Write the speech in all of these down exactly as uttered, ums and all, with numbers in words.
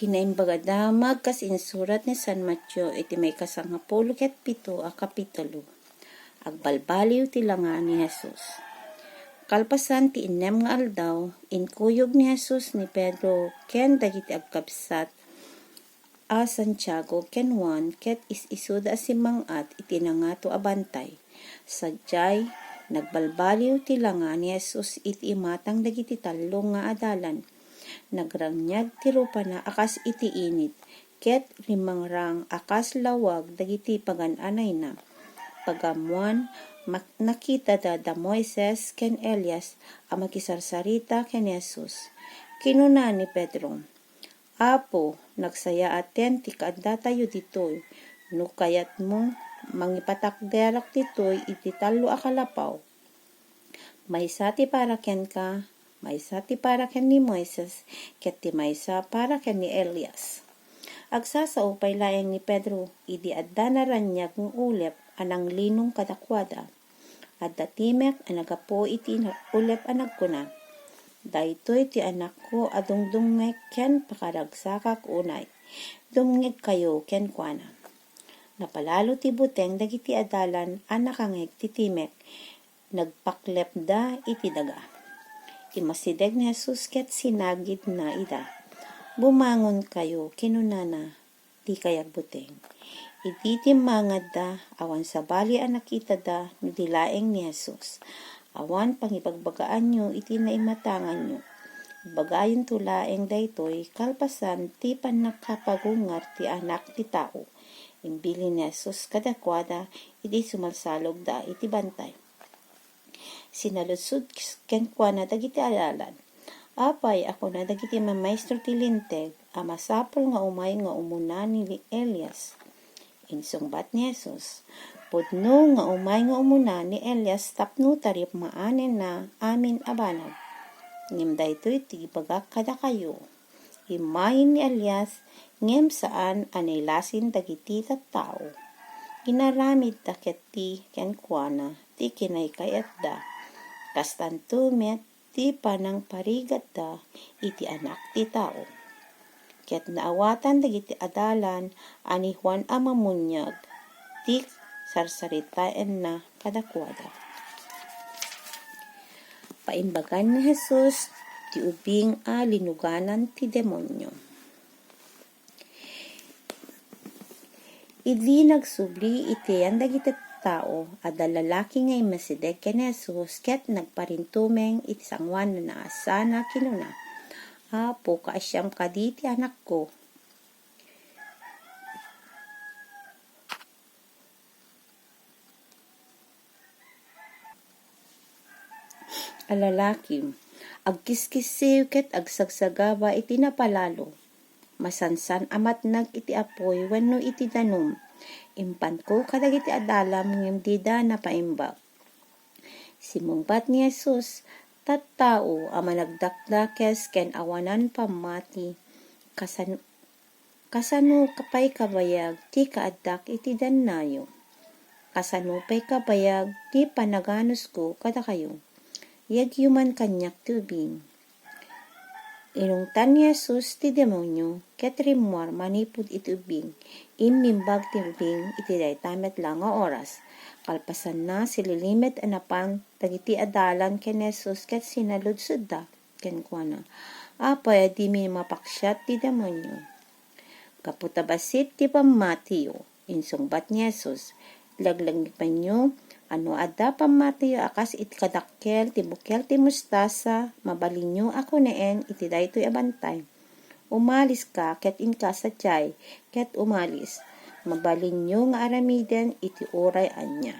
Kinaimbagada, maipapan ti insurat ni San Mateo iti maikasangapulo ket pito a kapitulo. Agbalbaliw ti langa ni Jesus. Kalpasan ti innem nga aldaw, inkuyog ni Jesus ni Pedro ken dagiti agkabsat a Santiago ken Juan ket is-isuda a simmang-at iti nangato a bantay. Sadiay, nagbalbaliw ti langa ni Jesus iti imatang dagiti tallo nga adalan. Nagrangniag ti rupana a kas iti init, ket rimmangrang a kas lawag dagiti pagan-anayna. Pag-ammoan, mak-, nakitada da Moises ken Elias a makisarsarita ken Jesus. Kinuna ni Pedro, "Apo, nagsayaat ti kaaddatayo ditoy. No kayatmo, mangipatakderek ditoy iti tallo a kalapaw. Maysa ti para kenka, maysa ti para ken ni Moises, ket ti maysa para ken ni Elias." Agsasao pay laeng ni Pedro idi adda naraniag nga ulep a nanglinong kadakuada. Adda timek a naggapu iti ulep a nagkuna, "Daytoy ti Anakko a dungdungngoek ken pakaragsakak unay. Dumngegkayo kenkuana." Napalalo ti buteng dagiti adalan a nakangngeg ti timek. Nagpaklepda iti daga. Immasideg ni Jesus ket sinagidna ida. "Bumangonkayo," kinunana, "dikay agbuteng." Idi timmangadda, awan sabali a nakitada no di laeng ni Jesus. "Awan pangibagbagaanyo iti naimatanganyo. Ibagayonto laeng daytoy kalpasan ti pannakapagungar ti Anak ti Tao." Imbilin ni Jesus kadakuada idi sumalsalogda iti bantay. Sinaludsod kenkuana dagiti adalan, "Apay a kuna dagiti mamaestro ti Linteg a masapul nga umay nga umuna ni Elias?" Insungbat ni Jesus, "Pudno nga umay nga umuna ni Elias tapno taripmaanenna amin a banag. Ngem daytoy ti ibagak kadakayo. Immayen ni Elias, ngem saan a nailasin dagiti tattao. Inaramidda ketdi kenkuana ti kinaykayatda. Kastanto met ti panangparigatda iti Anak ti Tao." Ket naawatan dagiti adalan a ni Juan a Mammuniag ti sarsaritaenna kadakuada. Paimbagan ni Jesus ti ubing a linuganan ti demonio. Idi nagsubli iti yan dagiti tao, adda lalaki nga immasideg ken ni Jesus ket nagparintumeng iti sangoananna sana kinuna, "Apo, kaasiam kadi ti anakko a lalaki, agkiskissiw ket agsagsagaba iti napalalo. Masansan a matnag iti apuy wenno iti danum. Impanko kadagiti adalam ngem dida napaimbag." Simmungbat ni Jesus, "Tattao a managdakdakes ken awanan pammati, kasan-, kasano pay kabayag ti kaaddak iti dannayo? Kasano pay kabayag ti panaganusko kadakayo? Yegyo man kaniak ti ubing." Inungtan ni Jesus ti demonio ket rimmuar manipud iti ubing. Immimbag ti ubing iti dayta met la nga oras. Kalpasanna, sililimed a napan dagiti adalan ken ni Jesus ket sinaludsodda kenkuana, "Apay a dimi mapaksiat ti demonio?" "Gapu ta bassit ti pammatiyo," insungbat ni Jesus. "Laglagipenyo a no adda pammatiyo a kas iti kadakkel ti bukel ti mostasa, mabalinyo a kunaen iti daytoy a bantay, 'Umaliska ket inka sadiay,' ket umalis. Mabalinyo nga aramiden iti uray ania."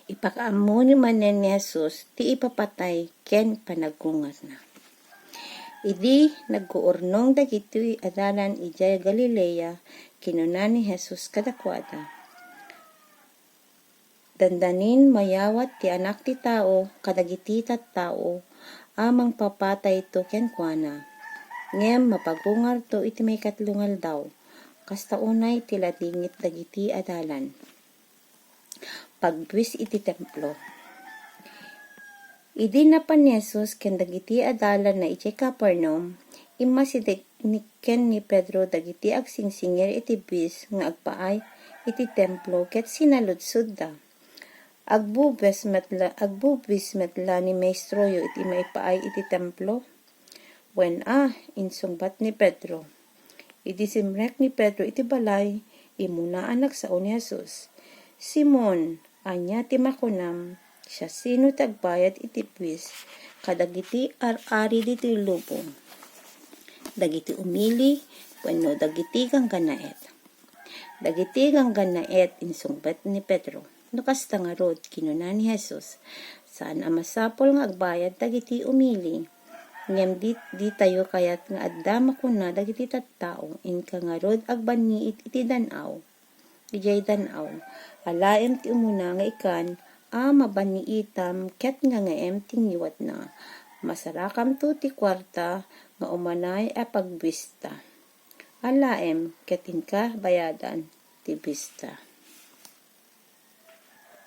Ipakaammo ni manen ni Jesus ti ipapatay ken panaggungarna. Idi nagguurnong dagitoy adalan idiay Galilea, kinuna ni Jesus kadakuada, "Dandanin mayawat ti Anak ti Tao kadagiti tattao a mangpapatayto kenkuana, ngem mapagungarto iti maikatlo nga aldaw." Kasta unay ti ladingit dagiti adalan. Pagbuis iti templo. Idi napan ni Jesus ken dagiti adalanna idiay Capernaum, immasideg ni, ken ni Pedro dagiti agsingsingir iti buis nga agpaay iti templo ket sinaludsodda, "Agbubuis met la, agbubuis met la ni Maestroyo iti maipaay iti templo?" "Wen a," insungbat ni Pedro. Idi simrek ni Pedro iti balay, immuna a nagsao ni Jesus, "Simon, ania ti makunam? Siasino ti agbayad iti buis kadagiti ar-ari ditoy lubong? Dagiti umili wenno dagiti ganggannaet?" "Dagiti ganggannaet," insungbat ni Pedro. "No kasta ngarud," kinuna ni Jesus, "saan a masapul nga agbayad dagiti umili. Ngem di, ditayo kayat nga adda makuna dagiti tattao, inka ngarud agbanniit iti dan-aw. Idiay dan-aw, alaem ti umuna nga ikan a mabanniitam ket ngangaem ti ngiwatna. Masarakamto ti kuarta nga umanay a pagbuista. Alaem ket inka bayadan ti buista."